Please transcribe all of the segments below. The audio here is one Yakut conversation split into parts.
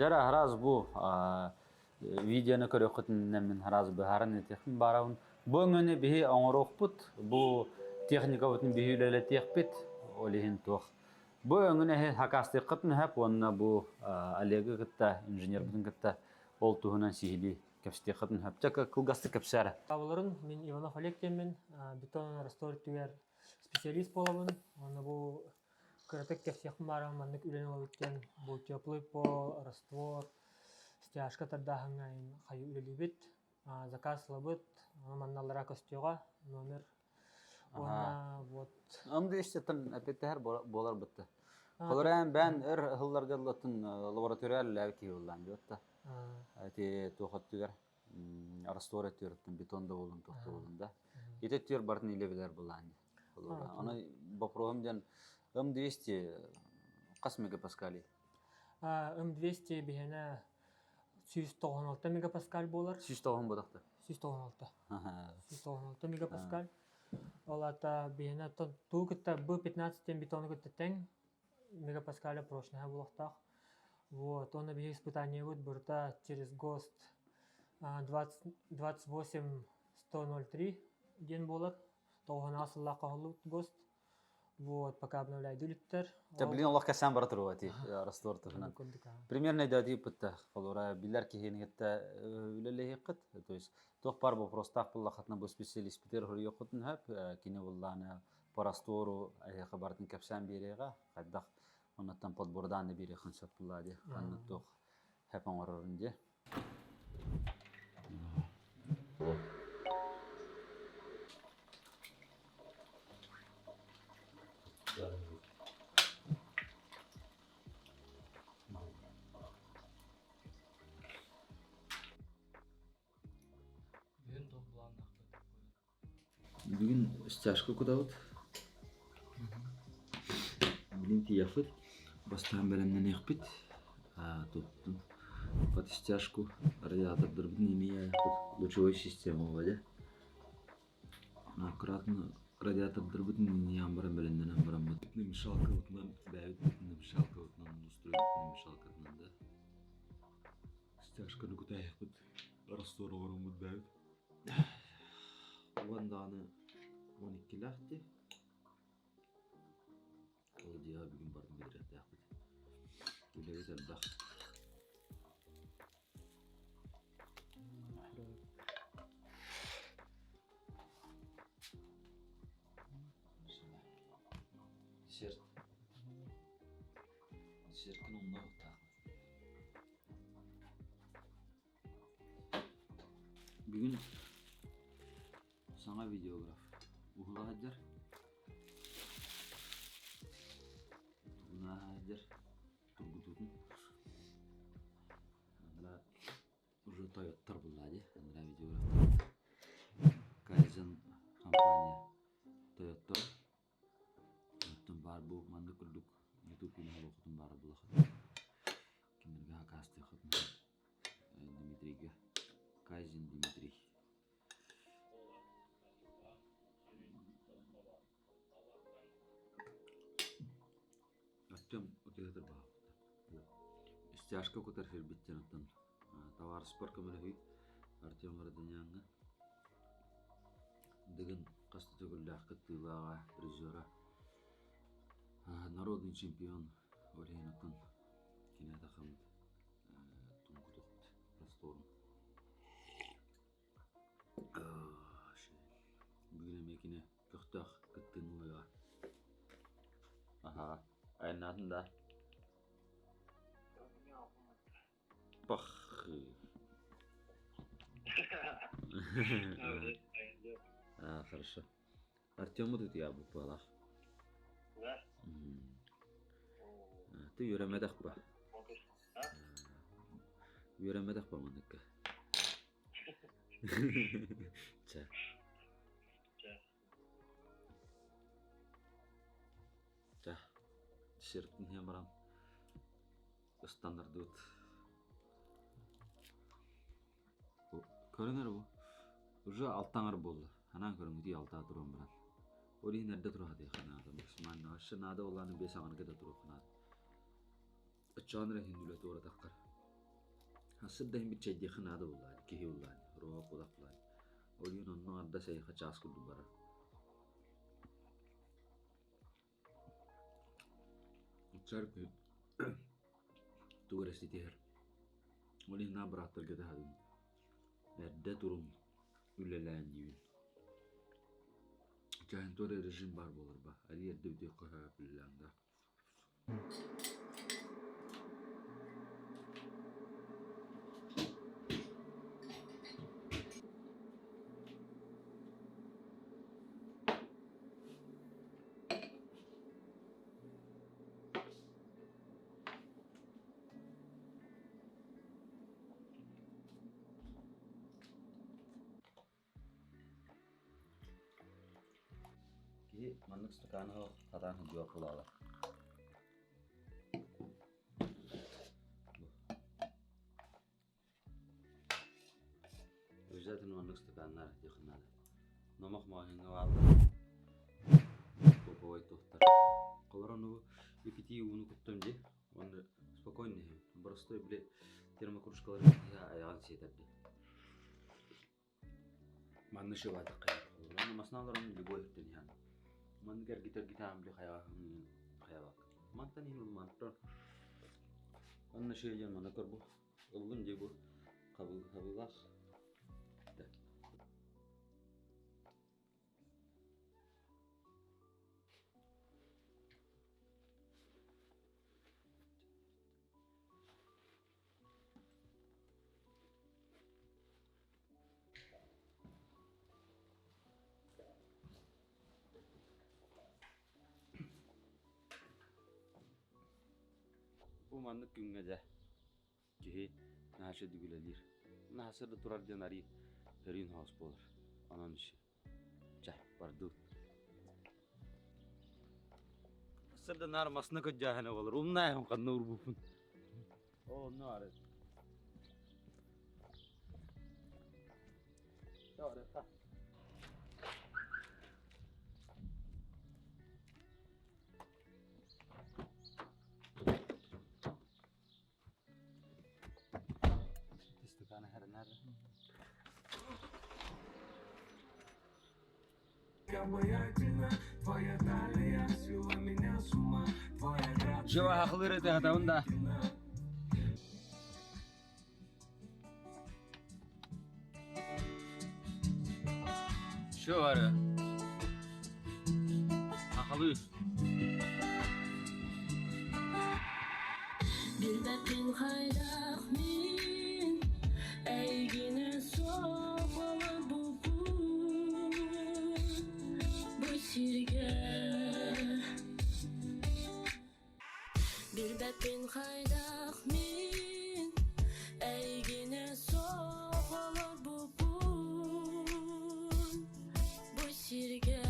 Дьэ араас бу видеоны көрүөххүтүнэн мин араас быһааран этиэхпин баарабын. Бу өҥөнү биһи оҥоруохпут, бу техникабытын биһи үлэлэтиэхпит, ол иһин туох. Бу өҥөнү эһи хакаастыаххытын сөп уонна бу Олегы кытта, инженербытын кытта ол туһунан сиһилии кэпсэтиэххитин сөп. Чэ, кылгастык кэпсээ Табаларын мин Иванов Олег диэммин, бетон раствор өттүгэр специалист буолабын. Уонна бу Кыратык кэпсиэхпин баарым маннык үлэни ылабыт диэн бу теплый пол, раствор, стяжка тардааһыҥҥа хайы үлэлиибит, заказ ылабыт, ону манна аллараа көстүөҕэ номер уонна вот Ым естественно эппиэттэһэр буолар бытты. Холорен бэн өр ыһылларга ыллатын лаборатория үлэлээбит киһи буллаан диэбит Ити туох өттүгэр раствор өттүгэр бетон да буолун туох да буолун да. Ити өттүгэр бартын илэ билэр буллаан Аны боппуруоһум диэн М200 хас мегапаскалий? М200 биһиэнэ 196 мегапаскаль буолар. 190 бодохто. 196. 196 мегапаскаль. Ол аата биһиэнэ туу кытта Б15 диэн бетону кытта тэҥ мегапаскаля прочноһа буолуохтаах. Вот, уонна биһиги испытаниебыт барыта через ГОСТ 20 28 103 диэн буолар. Тоҕуһунаҕа сыллаахха оһоллубут ГОСТ. Вот, пока обновляйды үлүттэр. Те билин олох кэсээн бара туруга ти раствор туһунан. Примерно да дииппытта холура билэр киһини кытта үлэлэһиэххит. То есть туох бар вопростаах буллахатына бу специалистпитер хоруйуоххутун хөп кини буллааны по раствору эһиэхэ барытын кэпсээн биэриэҕэ хайдах оннуттан подбордаан да биэриэххин сөп буллаа дии ханна туох хэп оҥорорун дии. Бүгүн стяжка кутабыт. Билин тиийэхпит. Бастаан бэлэмнэниэхпит. Туттун под стяжку радиатордарбытын имиэ лучевой система вроде. Аккуратно радиатордарбытын имиээн баран бэлэмнэнэн бараммыт. Мешалкабытынан бэйэбит мешалкабытынан устроебытын мешалкатынан да стяжканы кутаайахпыт раствор оҥороммут бэйэбит. Уон даҕаны уон иккилээх дии. Ол дьиэҕэ бүгүн барытын бүтэрээхтээхпит. Үлэбит элбэх. Десерт. Десерткин онно уктаахпыт. Бүгүн саҥа видеограф уһула сылдьар. Тугунаа сылдьар тургутуутун. Андра уже тойоттор булла дии. Андра видеографтар. Кайзен компания тойоттор. Оттон баар бу маннык курдук YouTube күнү олоххутун баара булахыт. Кинилэргэ хакаастыаххытын Дмитрийгэ Кайзен Дмитрий. Артем утуйа баҕабыт. Стяжка кутар сирбиттэн оттон табаарыспар көмөлөһүй Артем Родоняҥҥа Дыгын хас да төгүллээх кыттыылааҕа, призера, народный чемпион ол иһин оттон кини атахаммыт туҥкутуохпут растворун. Бүгүн эмиэ кини көхтөөх кыттыыны ылыаҕа. Аһаа, айаннаатын да? Пах. А, хорошо. Артему тут я буквалах. Да? Ты үөрэммэтэх ба? Үөрэммэтэх ба манныкка. Чэ. Чэ. Десерттин иһэн баран ыстандардыбыт. Көрүҥ эрэ бу. Уже алтаҥар буолла. Анаан көрүҥ ити алтаа туран баран. Ол иһин эрдэ тура сатыахха наада. Максимально. Вообще наада буоллаҕына биэс аҥарга да туруохха наада. Оччоҕун эрэ иһин үлэ туоратаххар. Сырда иһин чэйдиэххэ наада буоллаҕа киһи буоллаҕа роһо кулак буоллаҕа Ойуун онно ардас эйиэхэ чаас курдук барар. Ыксар күн тугу эрэ ситиһэр. Ол иһин наа бырааттарга таһадын. Эрдэ турун, үлэлээн диибин. Чаһын туора режим баар буолар ба. Арий эрдэ бүтүөххэ сөп үлэлээн да. Киһи маннык стаканы хатаан сылдьыбат буолаҕа. Обязательно маннык стаканнар диэххэ наада. Номох маҕаһыыҥҥа бааллар. Топовай туохтар. Холорон уу ипитии ууну куттум дии. Уонна спокойно иһэбин. Боростуой били термокружкалары киһи айаҕын сиэтэр дии. Манна шыбаатахха уонна масына олорон любой өттүн иһэн. Маннык эргитэ-эргитэ били хайаҕаһын хайабак. Мантан иһин мантан. Онно шиэ диэн маны көр бу. Ыллым дии бу. Хабыллах. Бу маннык күҥҥэ дьэ киһи наһаа үчүгэйдик үлэлиир. Наһаа сырда турар диэн арыы өрүүн хаос буолар. Онон чэ бардыбыт. Сырда наар масына көддьааһына буолар. Умнаайым ханна урбуппун. Оо, онно ары. Жива хахылыр этэ хатабын да. Что бары? Хахылы. Билбэппин хайдах мин эйигинэ суох олорбуппун бу сиргэ Билбэппин хайдах мин эйигинэ суох олорбуппун бу сиргэ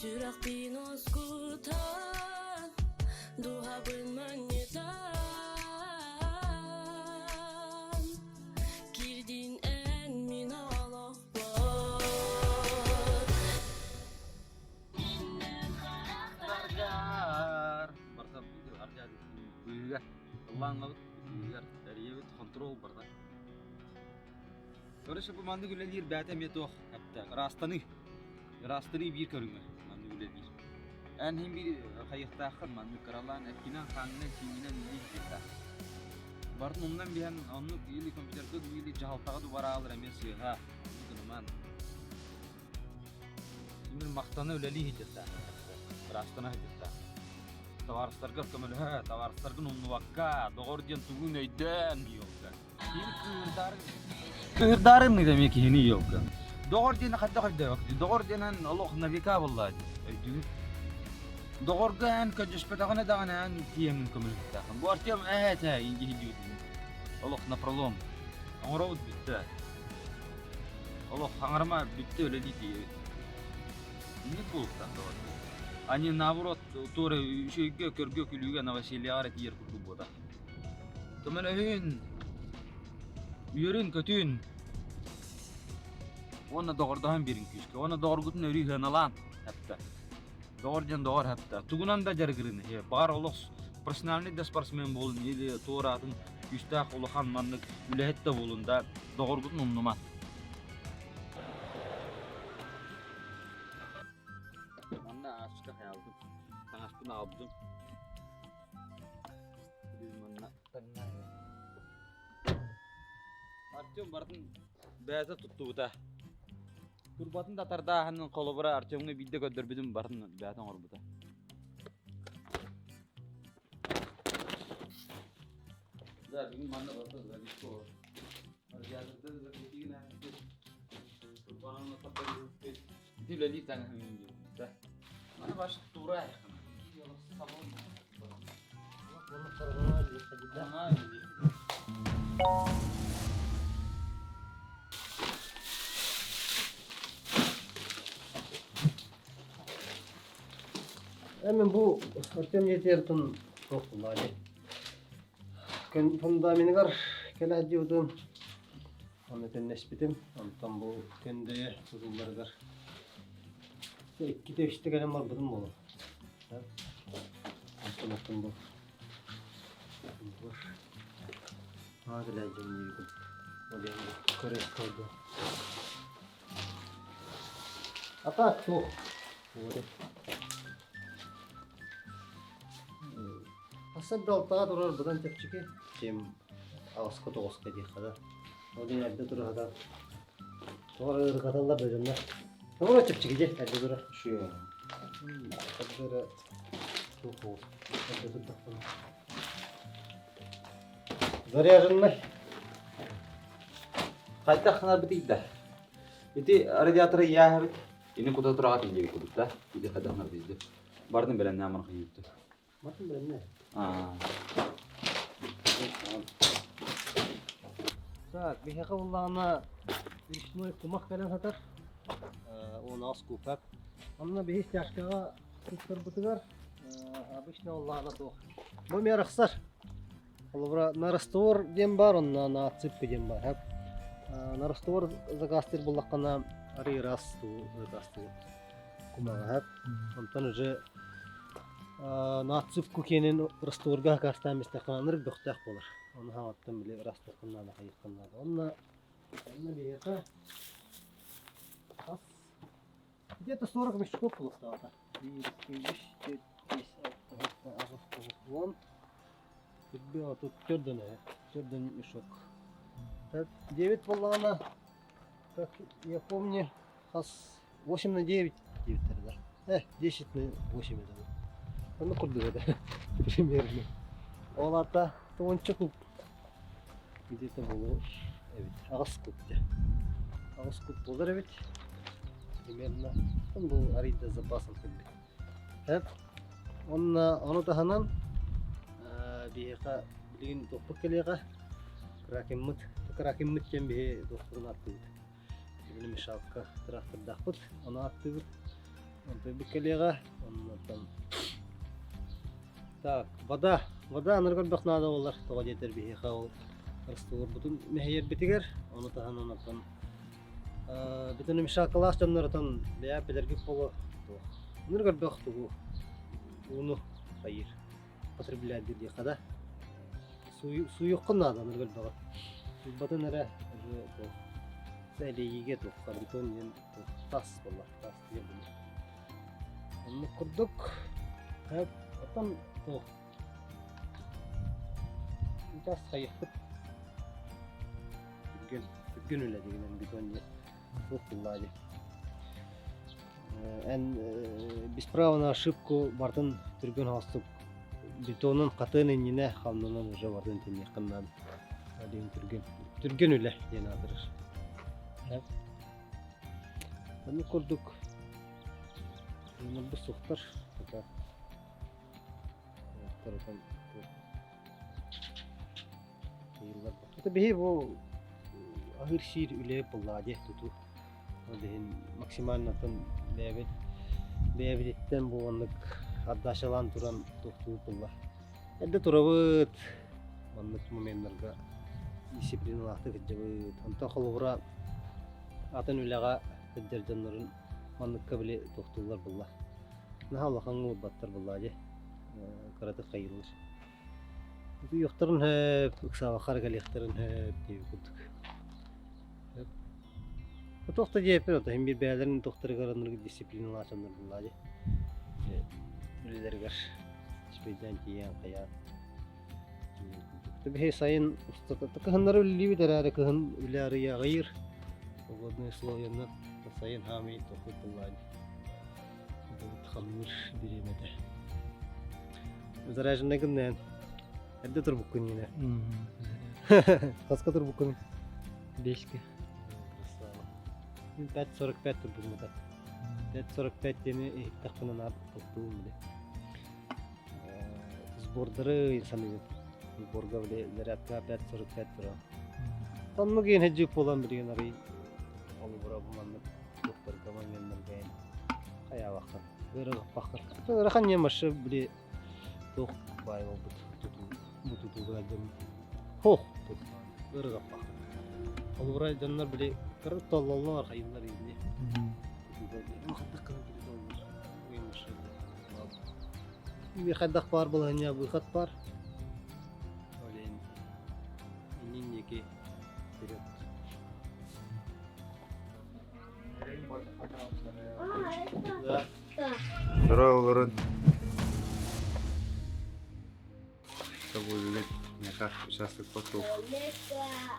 Сүрэхпин уоскутан, дууһабын манньытан, киирдин эн мин олохпор. Барта быыга ыллаан быыгар эрийэбит контрол барда. Короче, бу маннык үлэлиир бэйэтэ эмиэ туох эптэ ыраастаныы. Ыраастаныы биир көрүҥэ маннык үлэлиир. Эн иһин биир хайыахтааххын маннык кыралаан эккинэн-хааҥҥынан сииҥҥинэн үлэлии сылдьыахтаах. Барытын умнан биһэн оннук или компьютерга дуу или дьаһалтаҕа дуу бараалар эмиэ сыыһа. Оннук гыныман. Симир махтана үлэлии сылдьыахтаах. Ыраастана сылдьыахтаах. Табаарыстаргар көмөлөһө, табаарыстаргын умнубакка, доҕор диэн тугун өйдөөн елка. Кыырдаарын эмиэ киһини елка. Доҕор диэни хайдах өйдөөбөккүтүй? Доҕор диэнэн олох на века буолла өйдүүр. Доҕорго эн көрдөспөтөҕүнэ даҕаны эн тиэмин көмөлөһүөхтээххин. Бу Артем ээ этэ индиһи Олох напролом. Оҥоробут бүттэ. Олох хаҥарыма бүттэ үлэлии тиийэбит. Инник буолуохтаах доҕор. Они наоборот туора үчүгэйгэ көргө күлүүгэ новосельеҕа эрэ тиийэр курдук буотах. Көмөлөһүн, үөрүн-көтүн уонна доҕордоһон биэрин күүскэ уонна доҕоргутун өрүү сыаналаан эптэ. Доҕор диэн доҕор эптэ. Тугунан да дьарыгырын, баҕар олох Профессиональный да спортсмен буолун или туораатын күүстээх улахан маннык үлэһит да буолун да доҕоргутун умнуман. Манна ааска хаалдым. Таҥаспын аҕалбытым. Манна Артем барытын бэйэтэ туттубута. Турбатын да тардааһынын холобура Артемҥа биирдэ көрдөрбүтүм барытын бэйэтэ оҥорбута. Да, бүгүн манна барыта записка олор. Радиаторда записигин ааспыт. Турбанан таппыт. Ити үлэлиир таҥаһын диэбит. Маны баш тура айхана. Эми бу Артем дьиэтигэр туох буллаа дии. Фундаменыгар кэлэ сылдьыбытым, ону төннөспүтүм. Онтон бу Көндөйө тутулларыгар иккитэ-үстэ кэлэн барбытым буолуо. Онтон оттон бу А так суох. Хасса да алтаҕа турар быдан чэпчэки, чем аҕыска тоҕуска диэххэ да. Ол иһин эрдэ тураһыта тоҕо ыарырҕаталлар да дьоннор. Тоҕо чэпчэки дьэ эрдэ турар. Үчүгэй. Эрдэ эрэ туох буолуо эрдэ турдахпына. Заряженный. Хайдах гынарбытый да? Ити радиаторы иэһэбит. Ини кута тураҕа тиийдибит курдук да. Ити хайдах гынарбытый да. Бардын бэлэмнээн баран хайыыппыт. Бардын бэлэмнээ. Так, биһиэхэ буллаҕына речной кумах кэлэн сытар. 16 куб. Онно биһи стяжкаҕа туттарбытыгар обычно уллаана суох. Бу эмиэ арахсар. Холобура, на раствор диэн баар, онно на отсыпка диэн баар. На раствор заказтыыр буоллаххына, арый ыраас заказтыыр кумаҕа. Онтон уже на отсыпку киэнин растворга заказтаан истэххинэ ынырык бөхтөөх буолар. Ону хаҥаттан били ыраастыаххын наада, хайыаххын наада. Онно онно биһиэхэ хас где-то 40 мешков булуохтаата. 1, 2, 3, 4, 5, 6, 7, 8, 9, 10. Тут төрдөн төрдөн мешок. Так, 9 буоллаҕына, как я помню, хас 8 на 9 диэбиттэрэ да. 10 на 8 это. Ону курдук это примерно. Ол ата уонча куб где-то буолуо эбит. Аҕыс куб дьэ. Аҕыс куб буолар эбит. Примерно. Он был арыйда запасом кэлбит. Эп. Онно ону таһынан биһиэхэ билигин туохпут кэлиэҕэ кракеммыт кракеммыт диэн биһи туохпутун ааттыыбыт. Билигин мешалка тыраахтырдаахпыт, ону ааттыыбыт. Онтуйбут кэлиэҕэ, оннуттан Так, вода. Вода анары көрбөх наада буолар. Тоҕо диэтэр биһиэхэ ол растворбутун мэһийэрбитигэр, ону таһынан оттон бүтүн мешалкалаах дьоннор отон бэйэ билэргит буолуо. Анары көрбөх тугу ууну хайыыр потреблять диэххэ да. Сууйуоххун наада анары көрбөҕө. Сууйбатын эрэ уже сэлиигэ туохха бетон диэн тас буолла тас диэн Оннук курдук оттон туох тас хайыхпыт түргэн түргэн үлэ дигинэн бетон диэн туох буллаа дии эн без права на ошибку бартын түргэн хоостук бетонун хатыан иннинэ хамнанан уже бартын тиниэххин наада диэн түргэн түргэн үлэ диэн аатырар Оннук курдук бу суохтар пока Это биһи бу аһыыр сиир үлэ буоллаҕа дии тутуу. Ол иһин максимально бэйэбит бэйэбититтэн бу оннук отдачалаан туран туохтуур буолла. Эрдэ турабыт маннык моменнарга дисциплиналаахтык сылдьабыт. Онтон холобура атын үлэҕэ сылдьар дьоннорун манныкка били туохтууллар буолла. Наһаа улахан уурбаттар буоллаа дии. Кыратык хайыыллар. Утуйуохтарын сөп, ыксаабакка эрэ кэлиэхтэрин сөп диэбит курдук. Туох да диэппин ото иһин биир бэйэлэрин туохтарыгар ынырык дисциплиналаах дьоннор буоллаа дии. Үлэлэригэр спейдээн тиийэн хайаан. Биһи сайын устата кыһыннары үлэлиибит эрээри кыһын үлэ арыйа аҕыйыыр. Погодные условиянан сайын хаамый тохуй буоллаа дии. Хамныыр бириэмэтэ. Заряженный гыннаан. Эрдэ турбуккун нина. Хаска турбуккун? Бешке. Красава. Мин 5.45 турбум это. 5.45 диэни иһиттэхпинэ наар топтуум били. Сбордары саныыбын. Сборга били зарядка 5.45 турар. Оннук иэн хэдьип буолан билигин арый олубура бу маннык туохтарга моменнарга эн хайаабаххын ыарырҕаппаххын. Ыарахан не машы били туох баай буолбут тутуу бу тутууга дьон хох ыарырҕаппаххын. Холобура дьоннор били кыры толлоллор хайыллар иинни. Хаттах кыры били толлор. Хайдах баар балаһынньа выход бар. Олен иннин диэки вперед. Здорово, олорун. Тобой меха участок поток.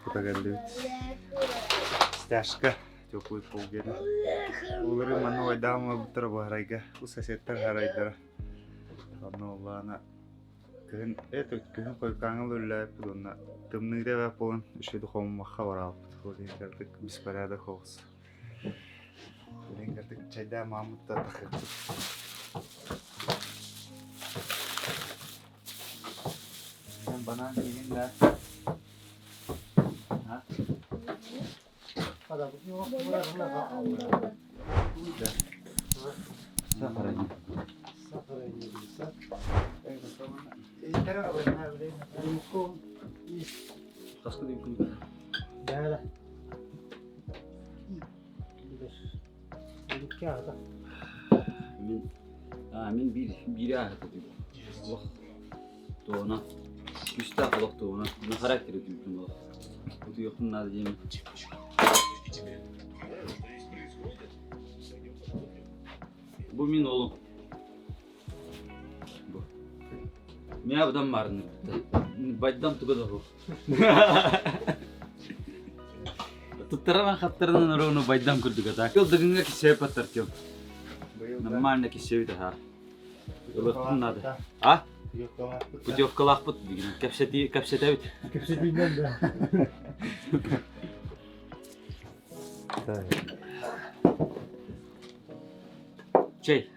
Кутагаллыбыт. Стяжка. Теплый пол гена. Улары манна ойдаама буттара баарайга. У соседтар харайдара. Онно оллаана Кыһын это күһүн хойукааҥҥа үлэлээбиппит уонна тымныыта эбээт буолан үчүгэй хомуммахха бараабыппыт. Ол иһин кырдык беспорядок оҕус. Билигин кырдык чайдаан мааммыт да тахыахпыт. Банан сиигин да? А? Мин мин биир биири ааһыта олох туона күүстээх олох туона на характеры күүтүм олох утуйуохпун наада диэмин бу мин олум бу мин абыдан маарыныр байдам туга да суох туттаран хаттарынан ровно байдам курдук ата кыл дыгынга кисеп аттар нормально кисебит аха Ылыахпын наада. А? Путевкалаахпыт бүгүн. Кэпсэтии кэпсэтэбит. Кэпсэтиинэн да. Чэй.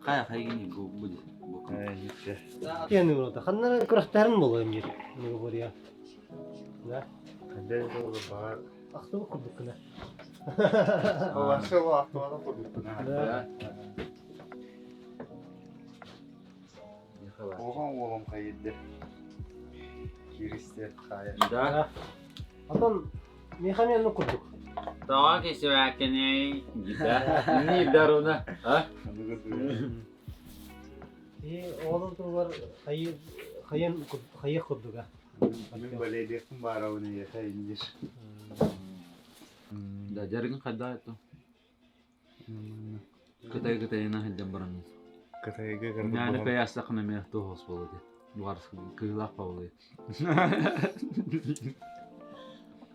Хайа хайгини бу бу бу. Киэн урота. Ханна күрэхтэрин боло эмир. Не говоря. Да. Ханна баар. Ахтыбыт курдук гына. Оларса ахтыбата курдук Да. Оҕом уолум хайырды. Киристе хайа. Да. Атын механизм курдук. Тоҕо кисибээккиний? Да. Не даруна. А? И оҕолор туһугар хайы хайын хайых курдуга. Мин балелиэхпин баарабын эйиэхэ индир. Да, дьарыгын хайдах это? Кытай кытайына сылдьан баран. Кытайга кырдык Мээнэ пэйаастаххына эмиэ туох ос буолуо дии. Дуҕар кыылаах павлы.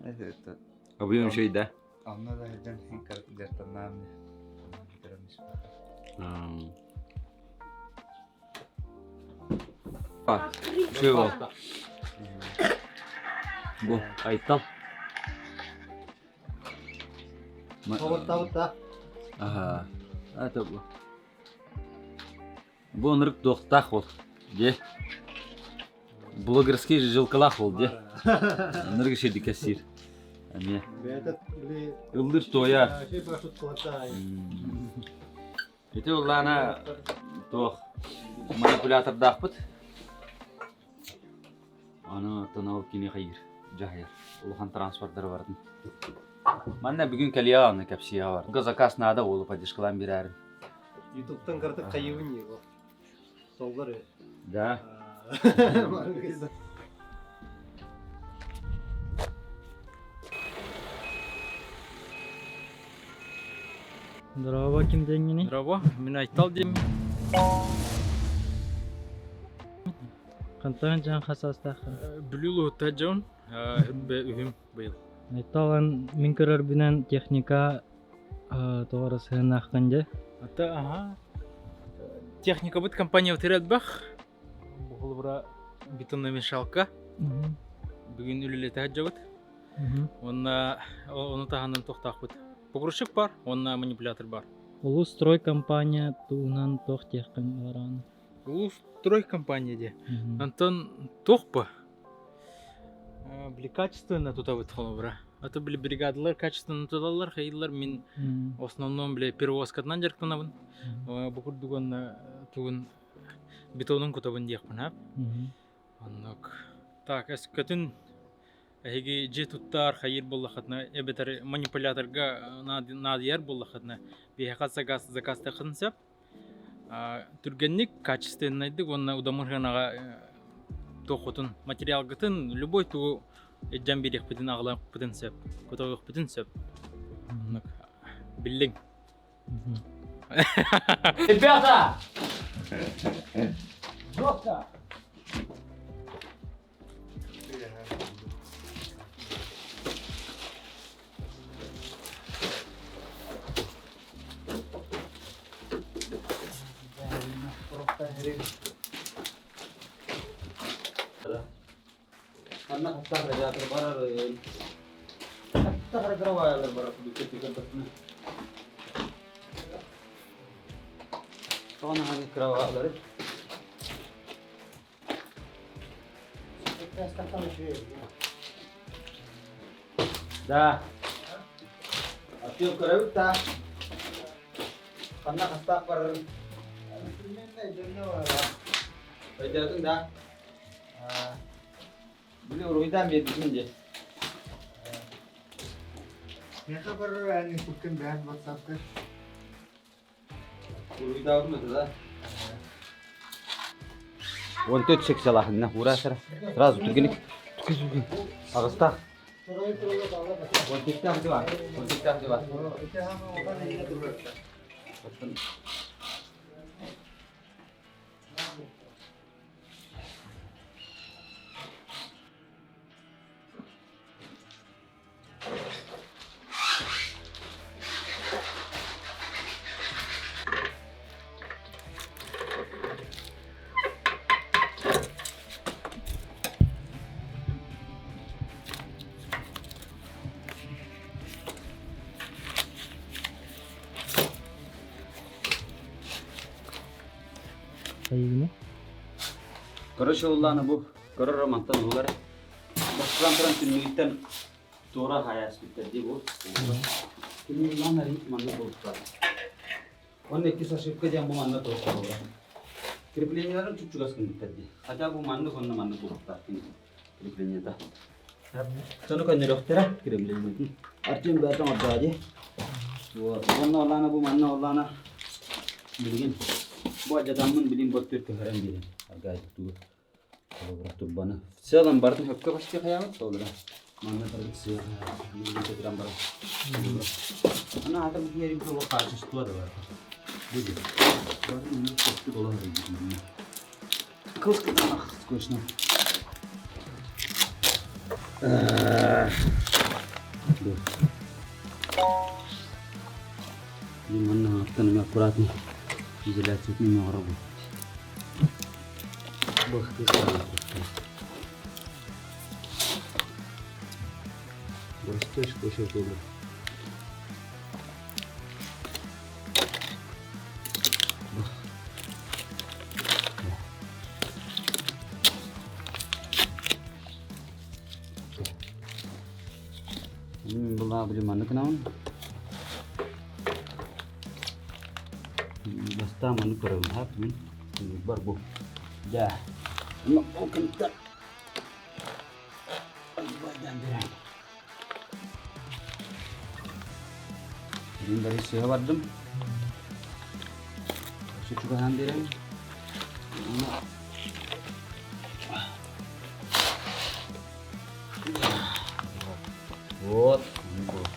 Это Объем еще да? Онно да сылдьан дьартаннаам Чего? Бу Айтал. Оҕуттабыт Ага. Это бу. Бу ынырык туохтаах ол. Де. Блогерский жилкалаах ол де. Ынырык шеди кассир. Эмиэ. Ыллыр туойа. Ити уллаана туох манипулятордаахпыт. Аны тонол кини хайыр, дьаһайар. Улахан транспорттары бардым. Манна бүгүн кэлиэ аны кэпсиэҕэ бар. Заказ наада уолу поддержкалаан биэрээрин. Ютубтан кырдык хайыбын его. Толлар Да. Здорово, ким диэҥҥиний? Здорово, мин Айтал диэммин. Хантан дьаҥ хасаастааххын? Бүлүү улууһуттан дьон, үһүм быйыл. Айтал, эн мин көрөрбүнэн техника тоҕо эрэ сыһыаннааххын дьэ. Ата, аха. Техникабыт компания элбэх. Бу бетономешалка. Бүгүн үлэлэтэ сылдьабыт. Уонна ону таһынан тохтоохпут. Погрузчик бар, уонна манипулятор бар. Улус строй компания туһунан туох диэххин баҕараҕын? Улус строй компания диэ. Онтон туох бу? Били качественно тутабыт холобура. А то били бригадалар качественно туталлар, хайыллар мин в основном били перевозкатынан дьарыктанабын. Бу курдук уонна тугун бетонун кутабын диэхпин ап. Оннук. Так, өскөтүн эһиги дьиэ туттар хайыыр буоллаххытына эбэтэр манипуляторга наадыйар буоллаххытына биһиэхэ заказ заказтыаххытын сөп. Түргэнник, качественнайдык уонна удамыр сыанаҕа туоххутун, материалгытын любой тугу илдьэн биэриэхпитин аҕалыахпытын сөп, көтөҕүөхпүтүн сөп. Оннук биллиҥ. Ребята! Жестко! Манна хаттаах радиатор барар хаттаах радиовайлар барар Тоҕо кровалары Да. Артем көрөбүт да. Ханна хастаах барарын. Өйдөөтүҥ да. Били уруһуйдаан биэрбитим дии. Миэхэ барар аанньа куккун бэйэм ватсапка. Уруһуйдаабытым этэ да. 14 сексалаһынна ура сара. Сразу түргенник. Аҕыстаах. 18 дива. 18 дива. Хайыгына? Короче, уллаана бу көрөр романтан улар. Бастан туран түннүгүттэн туора хайааспыттар дии бу. Түннүгүнэн арый манна буолуктар. Онно иккис ошибка диэн бу манна туохтар. Креплениеларын чуп-чугас гыммыттар дии. Хотя бу маннык онно маннык буолуктаах креплениета. Сону көннөрүөхтэрэ креплениетин. Артем бэйэтин ордоо дии. Вот. Онно олаана бу манна олаана билигин бу адьатаммын билин бот түр көһөрөн биэрэн. Аргай тугу холобура турбаны. В целом бартын хөпкө почти хаябыт солура. Манна тарбыт сыа кетирен баран. Ана атым киэрим тугу качество да бар. Будет. Барын көптүк олар Кылыс кытаанах скучно. Манна аттан аккуратно изоляциятын оҥоробун. Простой скотч буолар. Была били маннык гынабын. Бастаан маннык көрөбүн хап мин бар бу. Да. Ну, окунта. Байдан берем. Мин бары сыа бардым. Чугаһан берем. Вот.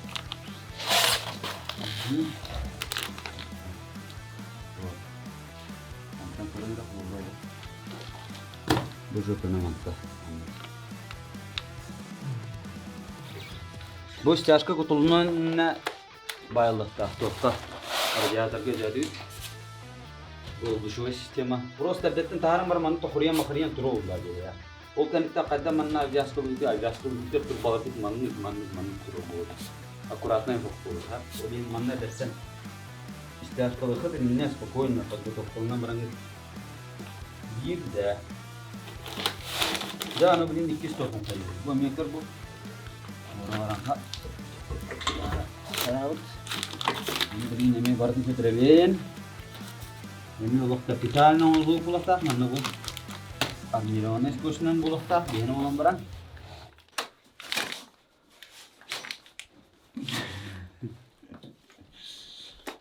Вот. Онтон көрөн да буолуо. Бу жопына манта. Бу стяжка кутулунан байлыктаах туохха радиаторга дьадыы бу душевой система просто эрдэттэн таһааран баран манна тохуруйан махырыйан туруо диэ ол кэнниттэн хайдах манна авиаскалыыты авиаскалыытыгар турбаларбыт маннык маннык маннык туруо буолар аккуратно буолар ол иһин манна эдэрсэн стяжкалыхыт иннинэ спокойно подготовкалынан бараҥҥыт биир да да аны блин иккис тоһун хайыыр бу эмиэ көр бу Хараабыт. Блин, эмиэ барытын көтүрэбин. Эмиэ олох капитально оҥоһуу булахтаах. Манна бу армированный скотчунан булахтаах. Биһини оҥорон баран.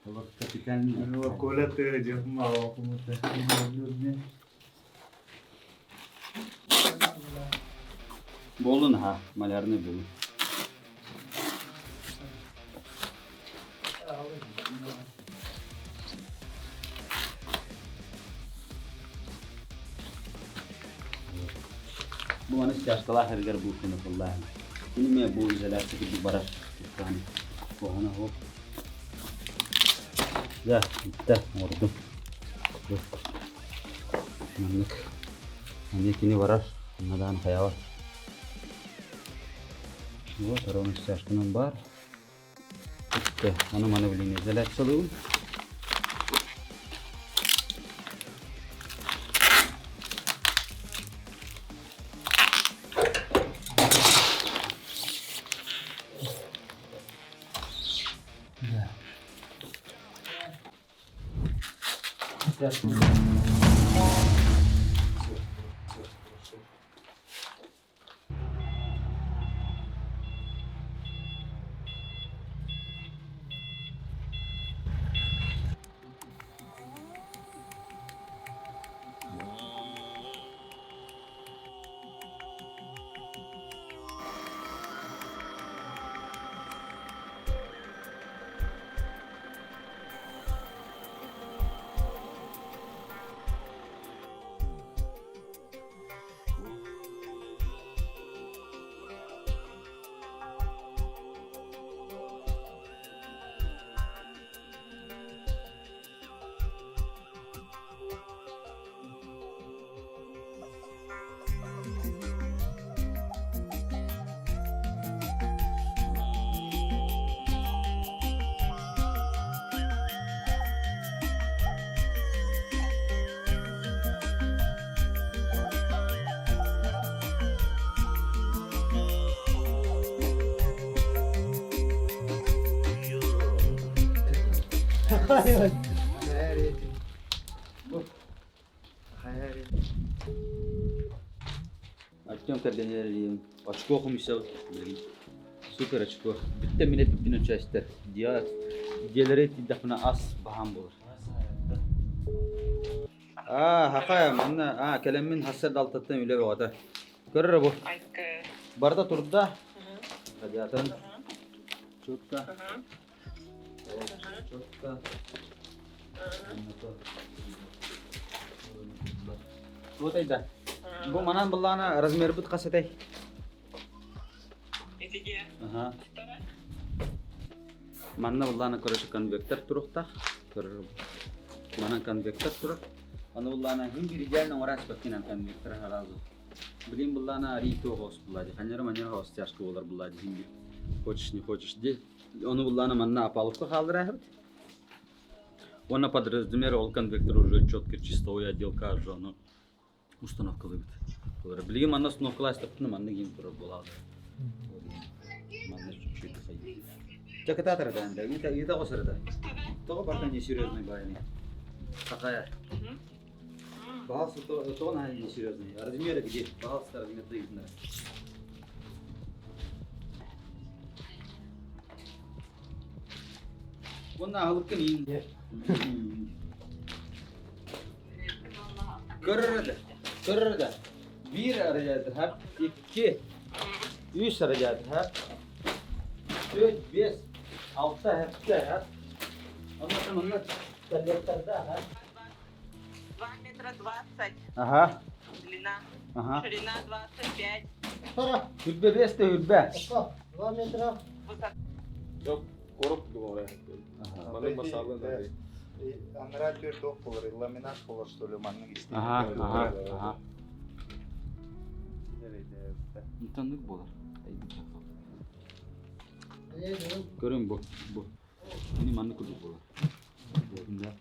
Олох капитально. Коля ты дьэ кумута. Буоллун аха, малярный буолун. Бу маны стяжкалаах эргэр буукканы кыллааһын. Кини эмиэ бу изоляция курдук барар. Куһаҕана суох. Да, иттэ, оҥордум. Маннык. Эмиэ кини барар, онно даҕаны хайаабат. Вот, ровно стяжканан баар. Иттэ, ону маны билигин изоляциялыыбын. Да. Артем кэргэнигэр очко хомуйсабыт билигин. Супер очко. Бүттэ минэ бүттүн участер. Дьиэлэри тиийдэхпинэ ас баһаам буолар. Аа, хахая, манна аа кэлэммин хассар далтаттан үлэ бөҕөтө. Көрөр бу. Барыта турда. Радиаторын четко. Четко. Вот айда. Бу манан быллаана размербыт хас этэй? Аха. Манна быллаана короче конвектор туруктах. Көрөр. Манан конвектор турар. Аны быллаана хин бир идеально оҥорас баккинан конвектор сразу. Блин быллаана арий туох буллади. Ханера манера хос тяжко болар буллади хин бир. Хочешь не хочешь. Де ону быллаана манна опалубка хаалдыраахыбыт. Уонна под размер ол конвектор уже четко чистовой отделка уже ону установкалыыбыт. Билигин манна установкалаастаппына манна киин турар буолаҕа. Манна чуть-чуть Чакытаатар да, ыыта қосырыта. Тоҕо пока не серьезный байный. Такая. Пожалуйста, то, то она не серьезный. Размеры где? Пожалуйста, размер дают. Онна аһылыккын иин. Көрөрдө. Көрөрдө. Биир радиатор, икки, үс радиатор. Төрт, бес, алта, хэпте, ха. Онно манна коллекторда, ха. 2 метра 20 Ага. длина, Ага. ширина 25, Хүрбэ бес те хүрбэ. 2 метра. высота Короб говоря. Маны масалы да. Анара төрт ок болар, ламинат болар, что ли, маннык исти. Ага, ага, ага. Интоннык болар. Көрүн бу, бу. Мини маннык курдук болар. Да.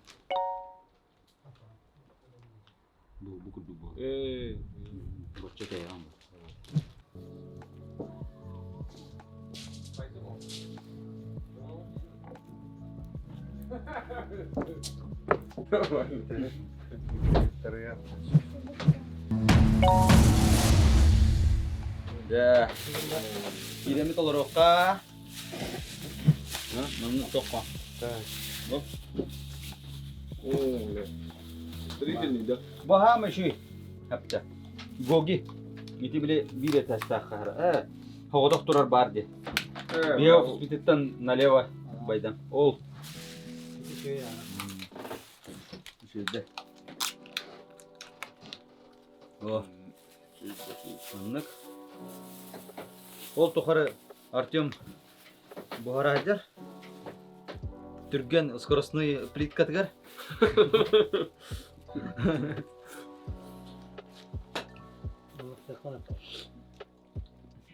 Бу бу курдук болар. Э, Бочча кайган бу. Да. Киремит олоруохха. Маннык тоххо. О, бля. Зрительный, да? Баһаам үчүй. Хапта. Гоги. Ити били биир этээстээх Э, хоҕотох турар баар дии. Биэ офиспититтэн налево байдан. Ол. Үчүйдэ. О. Маннык. Ол тухары Артем буһара сылдьар. Түргэн скоростной плиткатыгар.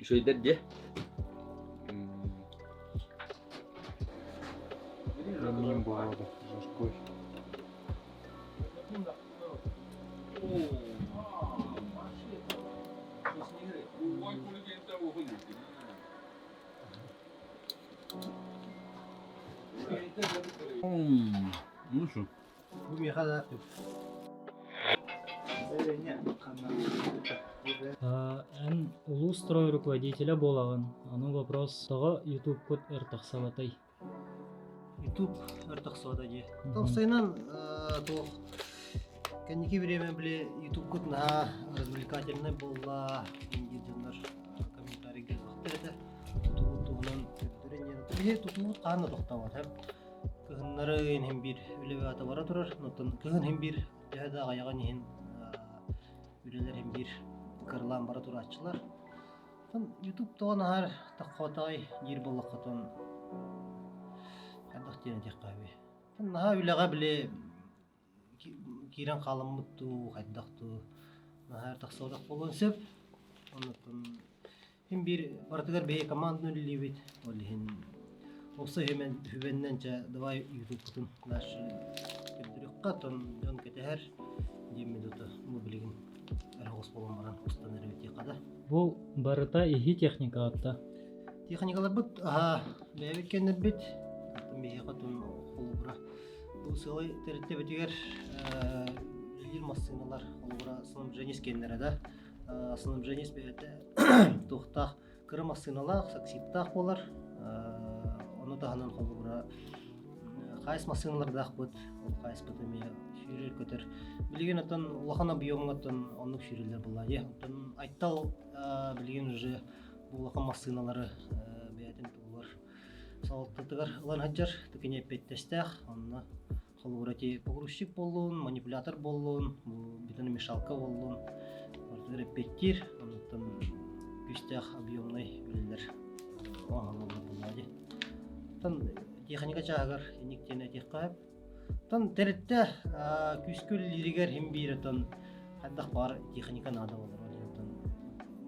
Үчүгэйдэр дии. Мин буолуо жоркой. Ну что? Бу миэхэ да Эн улуус строй руководителя буолаҕын. Аны вопрос тоҕо ютубкут өр тахсыбатай? Ютуб өр тахсыбата дии. Тахсайынан туох кэнники время били ютубкут наһаа развлекательный буолла диир дьоннор комментарийга элбэхтэр этэ. Тутугут туһунан көрдөрөн диэн. Биһи тутугут хаһан да тохтообот Кыһыннары иһин биир үлэ баата бара турар. Оттон кыһын иһин биир төһө да аҕыйаҕын иһин үлэлэр иһин биир кырылаан бара турааччылар. Оттон ютуб тоҕо наһаар таххотой диир буоллаххытын хайдах диэн этиэххэ үһү. Наһаа үлэҕэ били киирэн хааламмыт дуу, хайдах дуу наһаа тахсыбатах буолуон сөп. Оннуттан Син биир барытыгар бэйэ команданы үлэлиибит. Ол иһин уопсай үһүбэннэн чэ давай ютубпутун дальше көрдөрүөххэ, оттон дьон кэтэһэр диэммит ото бу билигин эрэ буолан баран устан эрэбит диэххэ да. Бу барыта иһи техника атта. Техникаларбыт аһа бэйэбит кэннэрбит, оттон биһиэхэ оттон холобура бу сыалай тэрилтэбитигэр үлэлиир массыыналар холобура снабженец кэннэрэ да снабженец бэйэтэ туохтаах кыра массыыналаах, саксиптаах буолар. Ону таһынан холобура хайс массыыналардаахпыт, ол хайспыт эмиэ сүүрэр-көтөр. Билигин оттон улахан объемҥа оттон оннук сүүрэллэр буолла дии. Оттон Айтал билигин уже бу улахан массыыналары бэйэтин туһугар салалтатыгар ылан сылдьар, тыкини эппиэттэстээх. Онно Холобура ити погрузчик буоллун, манипулятор буоллун, бу бетономешалка буоллун, барытыгар эппиэттиир, оннуттан күүстээх объемнай үлэлэр оҥоһуллаллар буоллаҕа дии. Оттон техника чааһыгар инник диэн этиэххэ сөп. Оттон тэрилтэ күүскэ үлэлииригэр иһин биир оттон хайдах баар техника наада буолар. Оттон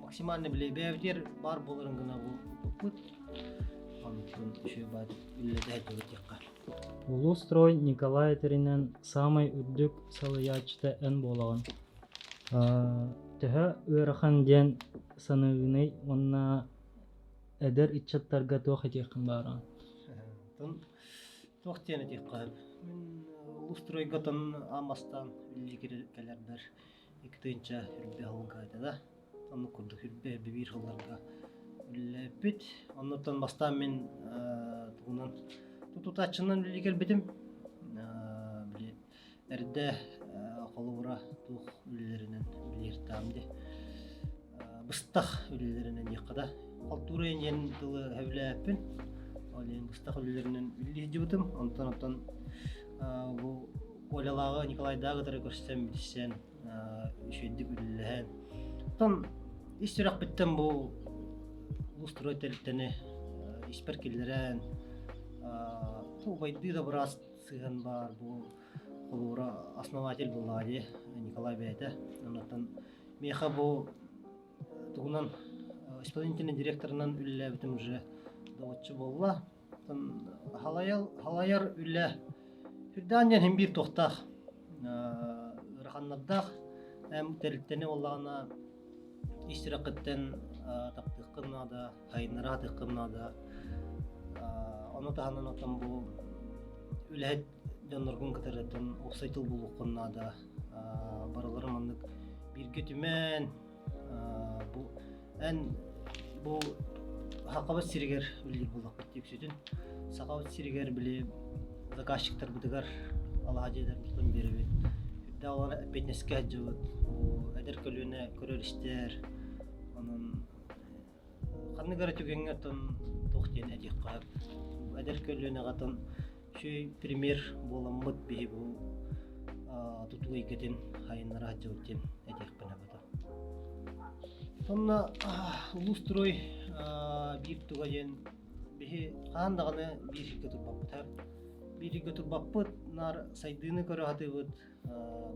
максимально били бэйэбитигэр баар буоларын гына бу Онтон үчүгэй баайдык үлэлэтэ сылдьыбыт диэххэ. Улуу строй Николай этэринэн саамай үрдүк салайааччыта эн буолаҕын. Төһө ыарахан диэн саныыгыный уонна эдэр ыччаттарга туох этиэххин баараа? Туох диэн этиэххэ сөп? Мин улуу стройга отон аан бастаан үлэлии кэлэрбэр 2 тыһыынча үрбэ сылга этэ да. Оннук курдук үрбэ биир сылларга үлэлээбиппит. Оннуттан бастаан мин тугунан тутааччынан үлэлии кэлбитим. Били эрдэ холобура туох үлэлэринэн үлэлииртаам дии. Быстах үлэлэринэн диэххэ да. Халтура диэн тылы сөбүлээбиппин. Ол иһин быстах үлэлэринэн үлэлии сылдьыбытым. Онтон оттон бу Колялааҕы Николайдааҕы кытары көрсөн, билсэн, үчүгэйдик үлэлэһэн. Оттон ис сүрэхпиттэн бу Улуустрой тэрилтэни испэр киллэрэн, убайдыы да быраас сыһыан баар бу холобура основатель буоллаҕа дии Николай бэйэтэ. Оннуттан миэхэ бу тугунан исполнительный директорынан үлэлээбитим уже добоччу буолла. Халайар үлэ үрдээн диэн иһин биир туохтаах ыараханнардаах эм тэрилтэни буоллаҕына ис сүрэххиттэн таптыаххын наада, сайыннара сатыаххын наада. Ону таһынан оттон бу үлэһит дьонноргун кытары уопсай тыл булуоххун наада. Барыларын маннык бииргэ түмэн бу эн бу Сахабыт сиригэр үлэлиир буоллахпыт үксүтүн Сахабыт сиригэр били заказчиктарбытыгар алаһа дьиэлэрбитин биэрэбит. Үрдээх олор эппиэтинэскэ сылдьабыт. Бу эдэр көлүөнэ көрөр-истэр. Онон ханнык эрэ түгэҥҥэ оттон туох диэн этиэххэ сөп. Эдэр көлүөнэҕэ оттон үчүгэй пример буоламмыт биһи бу тутуу эйгэтин хайыннара сылдьабыт диэн этиэхпин эбэтэ. Онно улуустрой биир туга диэн биһи хаһан даҕаны биир сиргэ турбаппыт. Биир сиргэ турбаппыт, наар сайдыыны көрө сатыыбыт.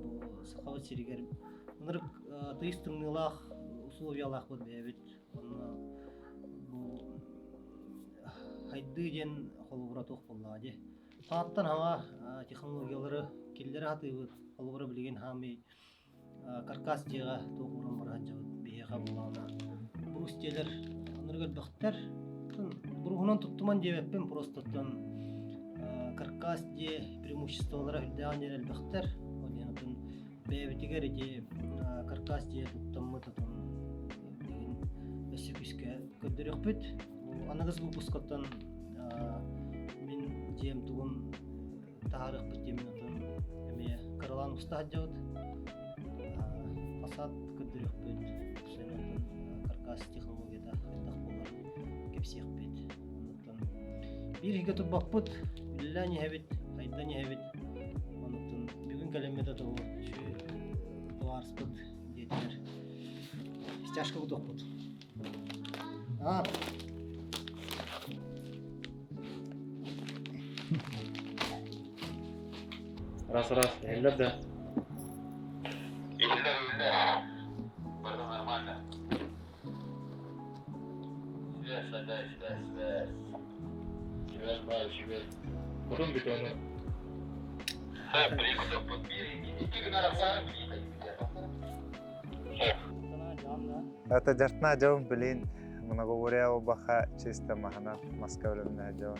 Бу Сахабыт сиригэр ынырык тыйыс тымныылаах условиялаахпыт бэйэбит. Онно бу хайдыы диэн холобура туох буоллаҕа дии. Саҥаттан саҥа технологиялары киллэрэ сатыыбыт. Холобура билигин хаамый каркас дьиэҕэ туох ууран бара сылдьабыт биһиэхэ буоллаҕына брус дьиэлэр ынырык элбэхтэр. Бруһунан туттуман диэбэппин просто оттон каркас дьиэ преимуществолара үрдээҕин диэн элбэхтэр. Ол иһин отун бэйэбитигэр ити каркас дьиэ туттаммыт отун билигин өссө күүскэ көрдөрүөхпүт. Аныгыс выпускаттан мин дьиэм тугун таһаарыахпыт диэммин отон эмиэ кыралаан уста сылдьабыт. Фасад көрдөрүөхпүт, онтон каркас технологията хайдах буолар кэпсиэхпит. Оннуттан биир иһгэ турбаппыт, үлэлээн иһэбит, хайдан иһэбит. Оннуттан бүгүн кэлэммит оту товарыспыт диэтилэр. Стяжка кутуохпут. А, Раз раз, иһиллэр да? Иһиллэр, иһиллэр. Барыта нормально. Связь опять, связь, связь. Связь баар, связь. Кутун бетону. Это дьартна дьон билин многоворя баха чисто махана маска өлөмнө дьон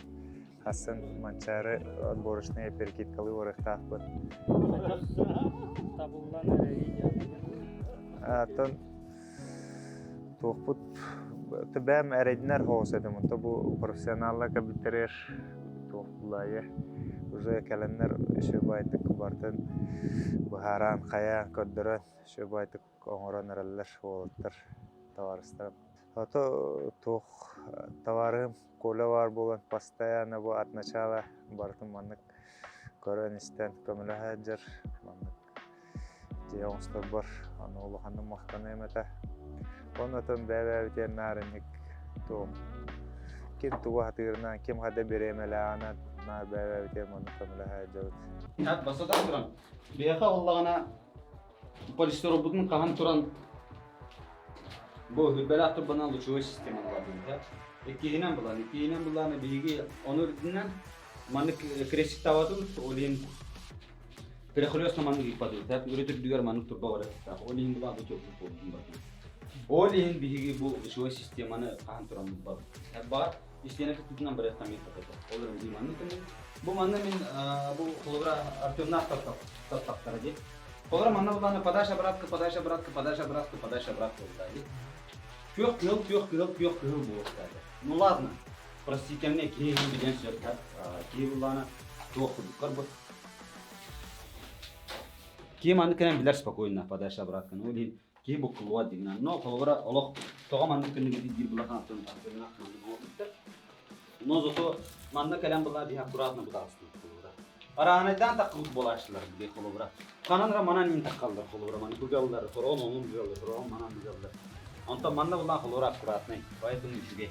хасын манчары отборочные перекидкалы барыахтаахпыт. Табыллан Аттан туохпут төбөм эрэйдинэр хоос этим онто бу профессионалла кабитерер туох булайы уже кэлэннэр үчүгэй баайтык бартын быһааран хайаан көрдөрөн үчүгэй баайтык оҥорон эрэллэр уолаттар табаарыстарым. Ото туох товарым Коля баар буолан постоянно бу от начала барытын маннык көрөн-истэн көмөлөһө сылдьар маннык дьиэ оҥосторбор аны улаханнык махтаныам этэ. Оннотон бэйэ-бэйэбитигэр наар инник туох ким тугу сатыырынан, ким хада бириэмэлээҕинэн наар бэйэ-бэйэбитигэр маннык көмөлөһө сылдьабыт. Бастатан туран, биһиэхэ буоллаҕына полистироппутун хаһан туран бу үрбэлээх турбанан лучевой система булабыт. Иккиһинэн булан, иккиһинэн буллааны биһиги ону үрдүнэн маннык крестиктаабатыбыт, ол иһин перехлёстно маннык ыыппатыбыт, үрүт үрдүгэр маннык турба барыахтаах, ол иһин булаабыт чоппут буолбутун бардым. Ол иһин биһиги бу лучевой системаны хаһан туран булбабыт. Баҕар истиэнэ кыттыытынан барыахтан мин хатата. Ол эрэн маннык Бу манна мин бу холобура Артемнаах таптахтара дии. Холобура манна буллаана подача обратка, подача обратка, подача обратка, подача обратка буолла дии. Күөх кыһыл, күөх кыһыл, күөх кыһыл буолуохтаах. Ну ладно, простите мне, киһи билэн сөп киһи буллаана туох курдук бу. Киһи маннык кэнэн билэр спокойно подача обратканы. Ол иһин киһи буккуллубат дигинэн. Но холобура олох тоҕо маннык күнү диир булахан атын артемнаах маннык буолбуттар. Но зато манна кэлэн была биһи аккуратно бутаҕастыы холобура. Арааһынайдаан таххыбыт буолааччылар били холобура. Ханан эрэ манан иин таххаллар холобура маны быгаллар, хороон онун быгаллар, хороон манан быгаллар. Онтон манна булаан холобура аккуратнай, поэтому үчүгэй.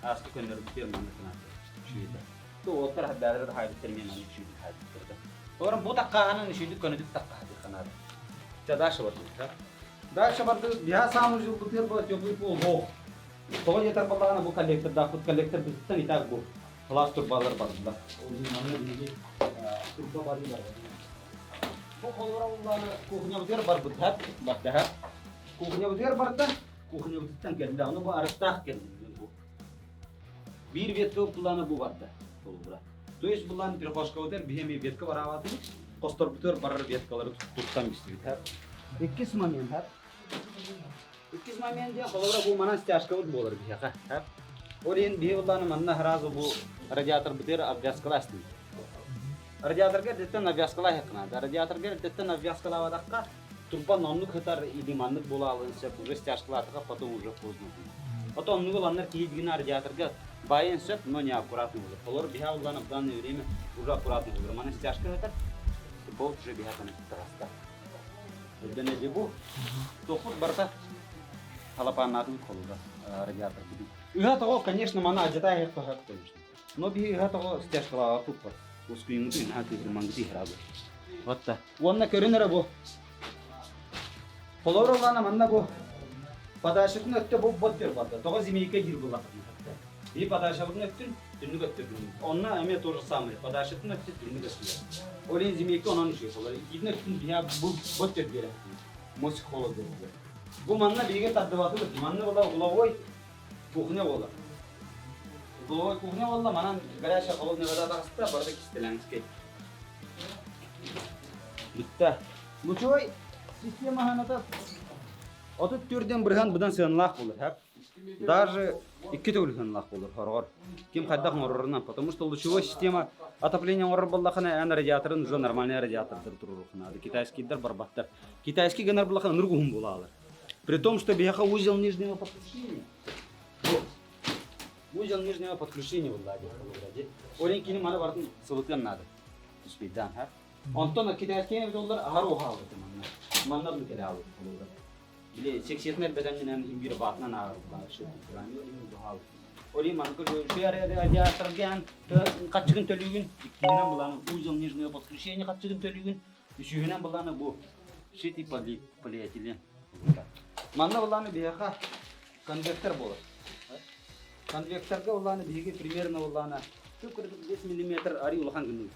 Ааска көннөрбүтүгэр манна кынааты үчүгэй да. То уоттар хаббаалары да хаайбыттар эмиэ манна үчүгэйдик хаайбыттар да. Олорон бу таккааһынан үчүгэйдик көнөтүк таккаһатыахха наада. Ча дальше бардыбыт, ха? Дальше бардыбыт, биһа санузел бытыар была теплый пол, ох. Тоҕо диэтэр буоллаҕына бу коллектордаахпыт коллектор бытыттан и так бу кылаас турбалар бардылар. Ол иһин манна биһиги турба барыы барбыт. Бу холура уллааны кухнябытыгар барбыт барда. Кухнябытыгар барда, кухнябытыттан кэллэ. Ону бу арыттаах кэллэ бу. Биир ветка буллааны бу барда. Холура. То есть буллааны прихожкабытыгар биһи эмиэ ветка бараабатыбыт. Хосторбутугар барар веткалары туттан бистибит. Иккис момент. Иккис момент диэн холобура бу манан стяжкабыт буолар биһиэхэ. Ол иһин биһи былааны манна сразу бу радиаторбытыгар обвязкалаастыбыт. Радиаторга эрдэттэн обвязкалаахыахха наада. Радиаторга эрдэттэн обвязкалаабатахха турба оннук сытар или маннык буолаалын сөп уже стяжкалаатахха потом уже поздно будет. Потом оннук ыланнар киһи дигина радиаторга байын сөп, но не аккуратно болар. Олор биһа уллана в данное время уже аккуратно болар. Мана стяжка сытар, болт уже биһа таҕыста. Өйдөнөдү бу. Тохпут барыта халапааннаатыбыт холуга радиатор бүтүн. Ыһа тоҕо, конечно, маны адьата айыахха сөп, конечно. Но биһи ыһа тоҕо стяжкалаабаппыт туппат. Ускуйуҥуту наһаа тыытырмангыты иһэрабы. Вот та. Уонна көрүн эрэ бу. Холобур ыллаана манна бу подачатын өттө бу бот диир барда. Тоҕо змейка диир буллахытын. И подачабытын өттүн түннүк өттө күнүн. Онно эмиэ то же самое. Подачатын өттү түннүк өттүгэр. Ол иһин змейка онон үчүгэй болар. Итиитин өттүн биһиэ бу бот төрдүөрэ. Мосик холод диэн. Бу манна биһиги тардыбатыбыт. Манна была угловой кухня буолар. Угловой кухня буолла, манан горячая холодная вода таҕыста, барыта кистэлэҥскэй. Бүттэ. Лучевой система ханата 34-ден бырыһан быдан сыаналаах буолар. Даже икки төгүл сыаналаах буолар хороҕор. Ким хайдах оҥорорунан, потому что лучевой система отопление оҥорор буоллахына, эн радиаторын уже нормальный радиатордар туруоруоххунаада. Китайскийдар барбаттар. Китайский гынар буоллахына ынырык уһун буолаалар. При том, что биһиэхэ узел нижнего подключения. Узел нижнего подключения буолла дии. Ол иһин кини маны барытын сылытыан наада. Успейдаан, ха? Онтон китайский эбит оллар аһар уһаабыт манна. Манна бу кэлэ аалбыт холура. Били сексиятын элбэтэн иһин биир баатынан ааҕар Ол иһин маннык радиаторга хаччыгын төлүүгүн, иккиһинэн былааны узел нижнего подключения хаччыгын төлүүгүн, үсүһүнэн былааны бу сити полиэтилен. Манна былааны биһиэхэ конвектор буолар. Конвекторга былааны биһиги примерно былаана 5 миллиметр ари улахан гынныбыт.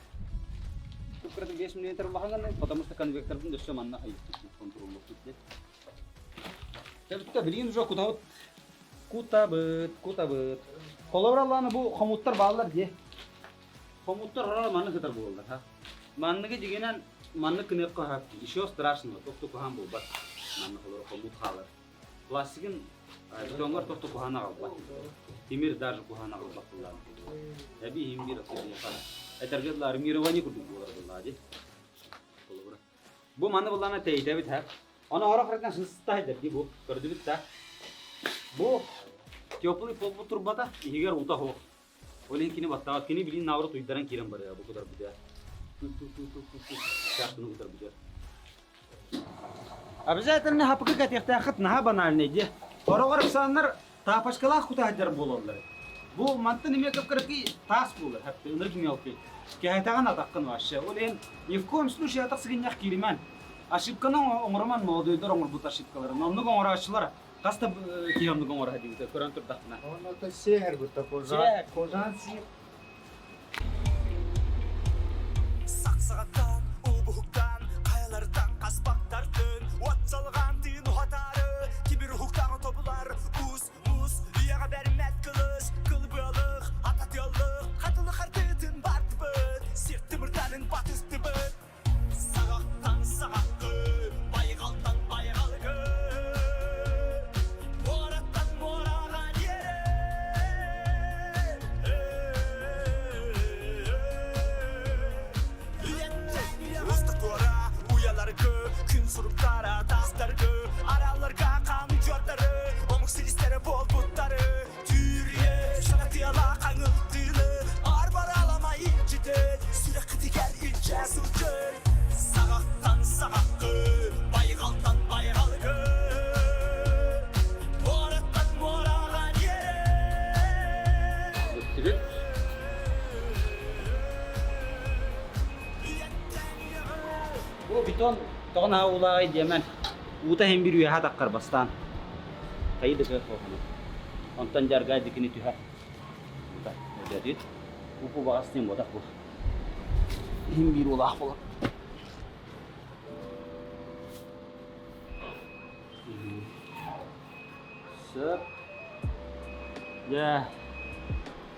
5 миллиметр улахан гынныбыт, потому что конвектордын өссө манна контроллуохпут диэн. Тэбиттэ билигин уже кутабыт. Кутабыт, кутабыт. Холобур аллааны бу хомуттар бааллар дии. Хомуттар хороор маннык сытар буолаллар ха. Манныгы дьигинэн маннык кыныахха хаап еще страшного, тохту куһаан буолбат. Маннык холобур хомут хаалар. Пластигын бетоҥҥор тохту куһаан аҕалбат. Тимир даже куһаан аҕалбат буоллаҕына. Эби иһин биир Этэргэ дылы армирование курдук буолар буоллаҕа дии. Холобура. Бу маны буллаана тэйитэбит һэ. Ону орох рытан сыстайдар дии бу. Көрдүбүт да. Бу теплый пол бу турбата иһигэр ута суох. Ол иһин кини баттаҕа кини билин наоборот уйдаран киирэн барыа бу кутар бүтэ. Чашканы кутар бүтэр. Обязательно хапыкы кэтиэхтээххит наһаа банальный дии. Хороҕор ыксааннар тапочкалаах кутаһдьар буолаллар. Бу мантан эмиэ кып-кыракый таас буолар, хапты ынырык мелкий. Кэһэтэҕин атаххын вообще. Ол иһин ни в коем случае атах сыгынньах кииримэн. Ошибканы оҥоруман молодойдор оҥорбут ошибкаларын. Оннук оҥорооччулар хас да киһи оннук оҥоро диибит көрөн турдахпына. Онно сиэһэр бутта кожан кожан сиир. Сахсаҕаттан, уубуһуктан, хайалартан хаспахтартын, уот салҕаан тыын уһатаары, тимир уһуктааҕы тобулар, уус, муус, үйэҕэ бэрмэт кылыс, кылбыалых, ататыаллых, хатылы хартыытын бардыбыт, сир тымырданын батыстыбыт. Саҕахтан саҕаххы, байҕалтан байҕалгы, муораттан муораҕа диэри. Устук туора. бетон тоҕо наһаа уулааҕай диэмэн. Уута иһин биир үөһэ атаххар бастаан. Хайы да кыах суохуна. Онтон дьарга дикини түһэр. Уута. Өйдөөтүгүт? Упу баҕас диэн буотах бу. Иһин биир уулаах буолар. Сөп. Да.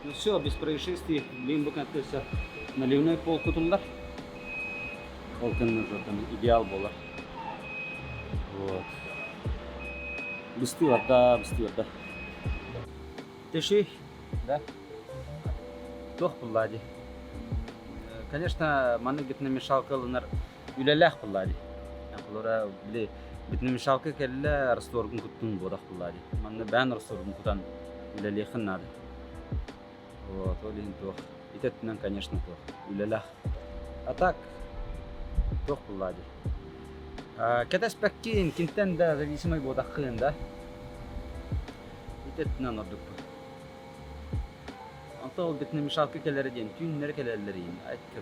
Ну все, без происшествий. Блин, бу все наливной пол кутуллар. Ол кэннэ уже там идеал буолар. Вот. Быстыы барда, быстыы барда. Тэши, да? Туох булла дии. Конечно, маннык бетономешалка ылынар үлэлээх булла дии. Холобура, били бетономешалка кэллэ, растворгун куттун буодах булла дии. Манна бээн растворгун кутан үлэлиэххин наада. Вот, ол иһин туох. Ити өттүнэн, конечно, туох. Үлэлээх. А так, туох булла дии. Кэтэспэккин, кинтэн да зависимый буотаххын да. Ити өттүнэн ордукпут. Онто ол бетономешалка кэлэрэ диэн түүннэри кэлэллэр иин айткы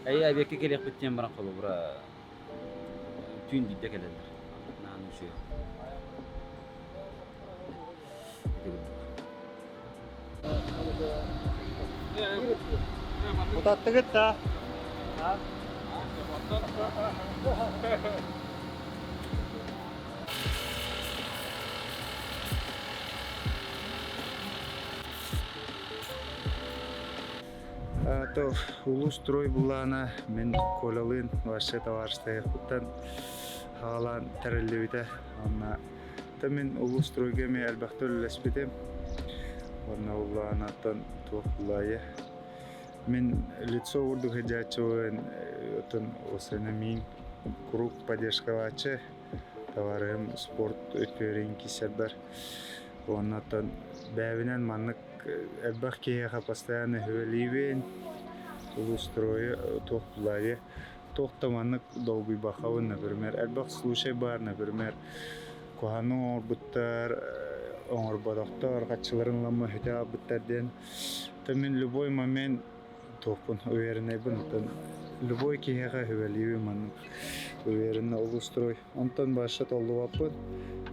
Эйэ эбиэккэ кэлиэхпит диэн баран холобура түүн биирдэ кэлэллэр. Наһаа үчүгэй. Утаттыгыт да? То улуус строй булаана мин Колялыын вообще табаарыстаһыахпыттан хаалаан тэриллибитэ. Онно то мин улуус стройга эмиэ элбэхтэ үлэлэспитим. Уонна улаанаттан туох булаайы. Мин лицо курдук сылдьааччыбын, оттон осена миин куруук поддержкалааччы табаарыһым спорт өттүгэр киирсэрбэр. Уонна оттон бэйэбинэн маннык элбэх киһиэхэ постоянно сүбэлиибин, улуустройу туох булаайы туох да маннык долгуйбаккабын, например, элбэх случай баар, например, куһаҕаны оҥорбуттар, оҥорботохтор, хаччыларын ламма өтө аалбыттар диэн. То мин любой момент туохпун увереннайбын, оттон любой киһиэхэ сүбэлиибин маннык уверенно улуустрой. Онтон баша толлубаппын.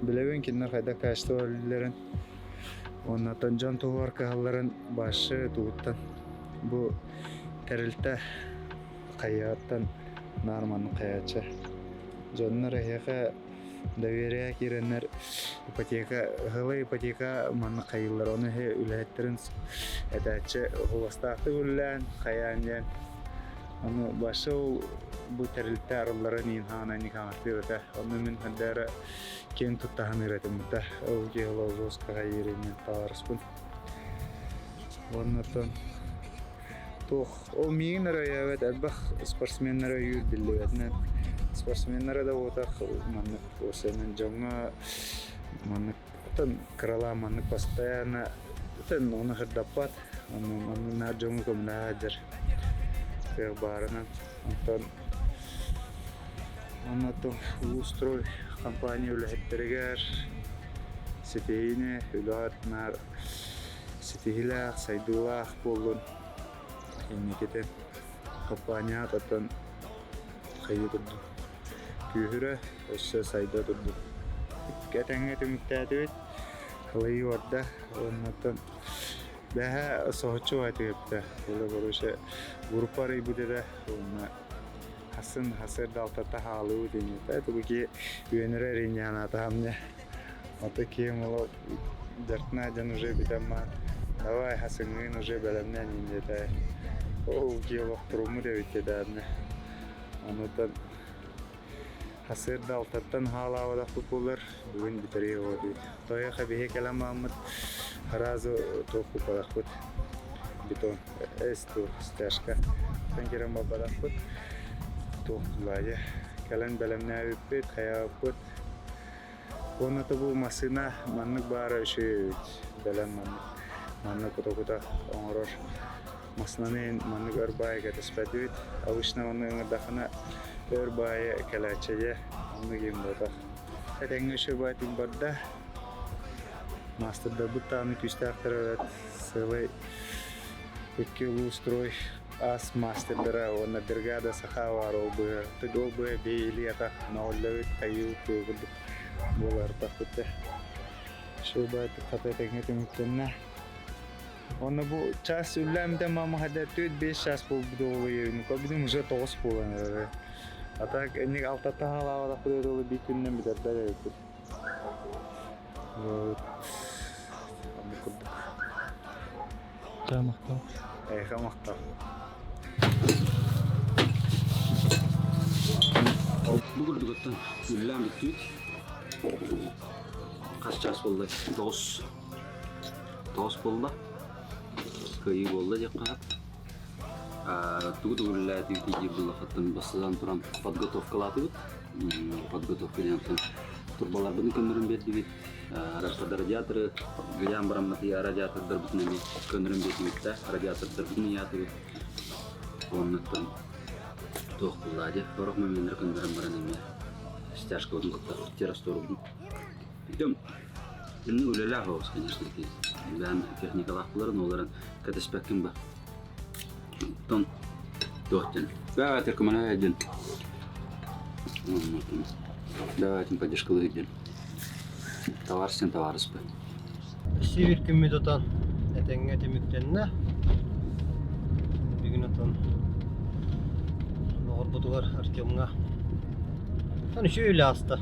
Билэбин кинилэр хайдах качество үлэлэрин уонна дьон туһугар кыһалларын башы тугуттан бу тэрилтэ хайыаттан наар маннык хайааччы. Дьоннор эһиэхэ доверие киирэннэр ипотека ыһылы ипотека маннык хайыыллар ону иһи үлэһиттэрин этээччи уһуластаахтык үлэлээн хайаан диэн Ону башы ол бу тэрилтэ арылларын иин хаана никаҥаттыыр этэ. Онно мин ханна эрэ киэҥ туттаһаныыр этим да. Ол дьыала жестко хайыырын табаарыспын. Уонна туох ол миигин эрэ өйөөбөт элбэх спортсменнары өйүүр биллибэтинэн спортсменнары да буотах маннык уопсайынан дьоҥҥо маннык оттон кыралаан маннык постоянно оттон ону сырдаппат онно наар дьоҥҥо көмөлөһө сылдьар кыах баарынан онтон онно Улуустрой компания үлэһиттэригэр ситиһиини үлэҕит наар ситиһиилээх сайдыылаах буоллун инникитин компания оттон хайыы турдун күүһүрэ өссө сайда турдун этэҥҥэ түмүктээтибит кылайыы барда уонна бэһэ соһуччу баайтыгыпта була короче группа арыйбыт этэ уонна хасын хасыр далтата хаалыы динита тугу ки үөнөрө эриньянаатаамне ото киэм оло дартна дьон уже бүтэмма давай хасыҥҥын уже бэлэмнээн индиэтэ ол ки олохторуммут эбит дедаарне онутан Сарсыарда алтаттан хаалаабатахпыт буоллар, бүгүн бүтэриэ оҕотуйт. Тойо биһи кэлэн бааммыт сразу туох куппатахпыт бетон эс туох стяжка тан кирэн барбатахпыт туох тулаайа кэлэн бэлэмнээбиппит хайаабыппыт уонна бу массыына маннык баара үчүгэй эбит бэлэм маннык маннык кута-кута оҥорор Массыынаны маннык өр баайы кэтэспэтибит. Обычно онно ыҥырдаххына өр баайы кэлээччигэ оннук иһин буотах. Этэҥҥэ үчүгэй баайтык барда. Маастардарбыт даҕаны күүстээхтэр эбээт. Сыалай икки улуус строй. ас мастердара уонна бригада саха баар ол быһа ол быһа бэйэлиэхэ нооллөбүт хайыы курдук буолар тахпыта. Шубаатык хата тэҥҥэ түмүктэннэ. Онно бу час үллээмдэ мама хада 4-5 час буолбут оҕолуйабын. Кобидим уже 9 буолан эрэр. А так энник алтаттан халаабатахпыт ол биир күнүнэн бүтэрбэт эбиппит. Вот. Оннук курдук. Махтал. Эйиэхэ махтал. Бу курдугуттан үллээн бүттүбүт. Хас чаас буолла? 9. 9 буолла. Кыайыы буолла диэххэ сөп. Тугу тугу үлэлээтибит диир буоллаххыттан бастатан туран подготовкалаатыбыт. Подготовка диэн турбаларбытын көннөрөн биэрдибит. Радиаторы гыйаан бараммыт радиатордарбытын эмиэ көннөрөн биэрдибит да радиатордарбытын ыйаатыбыт. Оннуттан туох буллаа дии. Сорох моменнары көннөрөн баран эмиэ стяжкабытын кытта террасторубун. Идем. Инник үлэлээх оҕус, конечно, бэйэм техникалаах буларын, оларын кэтэспэккин ба. Оттон туох диэн. Бэҕэ көмөлөһө диэн. Давайте поддержкалыы диэн. Товарищ сен товарищ Сибир күммүт отон этэҥҥэ түмүктэннэ. Бүгүн отон доҕорбутугар Артемҥа Аны үчүгэй үлэ ааста.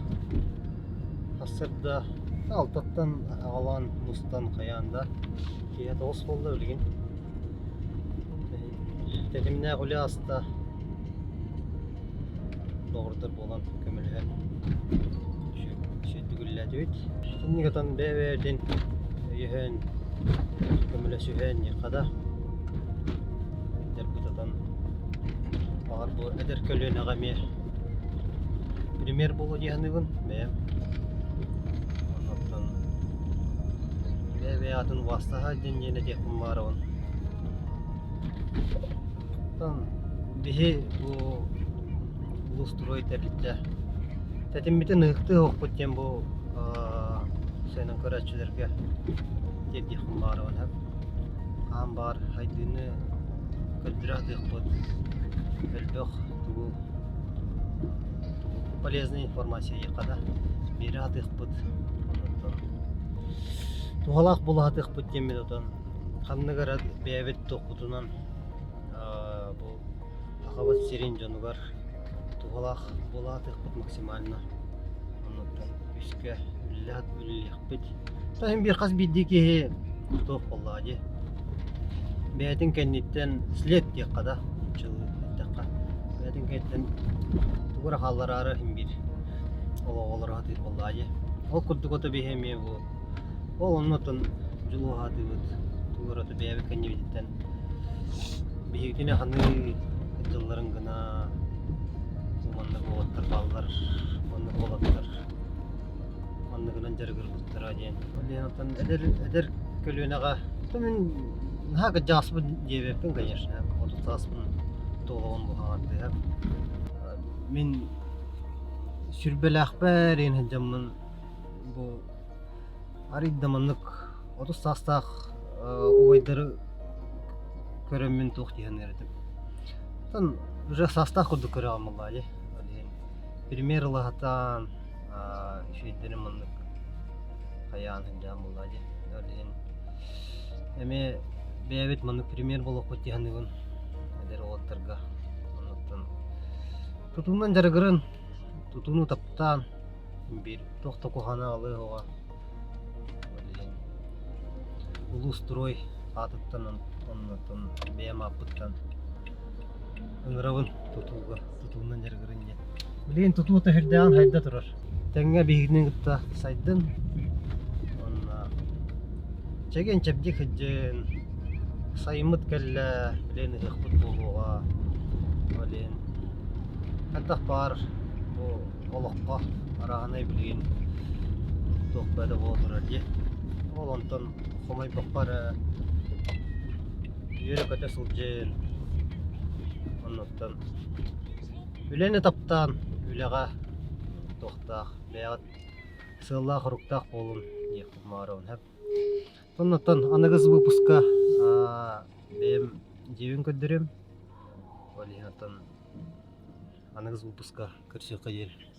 Сарсыарда алтаттан аҕалаан мустан хайаан да киэһэ 9 буолла билигин. Тэтимнээх үлэ ааста. Доҕордор буолан көмөлөһөн үчүгэйдик үлэлээтибит. Итинник отон бэйэ-бэйэбитин өйөһөн, көмөлөсүһэн диэххэ да эдэрбит отон баҕар бу эдэр көлүөнэҕэ эмиэ пример буолуо дии саныыбын бэйэм. Оннуттан бэйэ-бэйэ атын убаастаһа диэн диэн этиэхпин баҕарабын. Оттон биһи бу улуустуруой тэрилтэ тэтиммитин ыһыктыы оһохпут диэн бу сыанан көрөөччүлэргэ тиэрдиэхпин баҕарабын сөп. Хаан баар хайдыыны көрдөрө сатыахпыт элбэх тугу полезная информация диэххэ да биэрэ сатыахпыт онтон туһалаах буола сатыахпыт диэммит отон ханнык эрэ бэйэбит туохпутунан бу Сахабыт сирин дьонугар туһалаах буола сатыахпыт максимально оннуттан күүскэ үлэлиэхпит. Иһин биир хас биирдии киһи туох буоллаҕа дии бэйэтин кэнниттэн след диэххэ да нууччалыы эттэххэ бэйэтин кэнниттэн тугу эрэ хааллараары иһин биир олоҕу олоро сатыыр буоллаҕа дии. Ол курдук ото биһи эмиэ бу Ол оннуттан дьулуһаатыбыт, тугу эрэ бэйэбит кэннибититтэн биһигитини ханыы дьылларын гына маннык уолаттар бааллар, маннык уолаттар манныгынан дьарыгырбыттара диэн. Ол иһин оттон эдэр эдэр көлүөнэҕэ мин наһаа кырдьаҕаспын диэбэппин, конечно, 30 сааспын туолуон буһаҕардыһа. Мин сүрбэлээхпэр иһин сылдьаммын бу Арый да маннык 30 саастаах убайдары көрөммүн туох дии саныыр этим. Оттон уже саастаах курдук көрөҕүн буоллаҕа дии. Ол иһин пример ыла сатаан үчүгэйдэрин маннык хайаан сылдьаан буоллаҕа дии. Ол иһин эмиэ бэйэбит маннык пример буолуохпут дии саныыбын эдэр уолаттарга. Оннуктан тутуунан дьарыгырын, тутууну таптаан Биир туох да куһаҕаны аҕалыа суоҕа. Ол иһин улуус-строй аатыттан оннуттан бэйэм ааппыттан ыҥырабын тутууга, тутуунан дьарыгырын диэн. Билигин тутуу төһүрдээҕин сайда турар. Тэҥҥэ биһигини кытта сайдын уонна чэгиэн-чэбдик сылдьын, сайыммыт кэллэ, билигин ыһыахпыт буолуоҕа. Ол иһин хайдах баар бу олоххо арааһынай билигин туох бөҕө буола турар дии. Ол онтон хомойбокко эрэ үөрэ-көтө сылдьын, оннуттан үлэни таптаан үлэҕэ туохтаах бэйэҕит сыаллаах-соруктаах буолун диэхпин баҕарабын сөп. Оннуттан аныгыс выпуска бэйэм дьиэбин көрдөрүөм. Ол иһин оттон аныгыс выпуска көрсүөххэ диэри.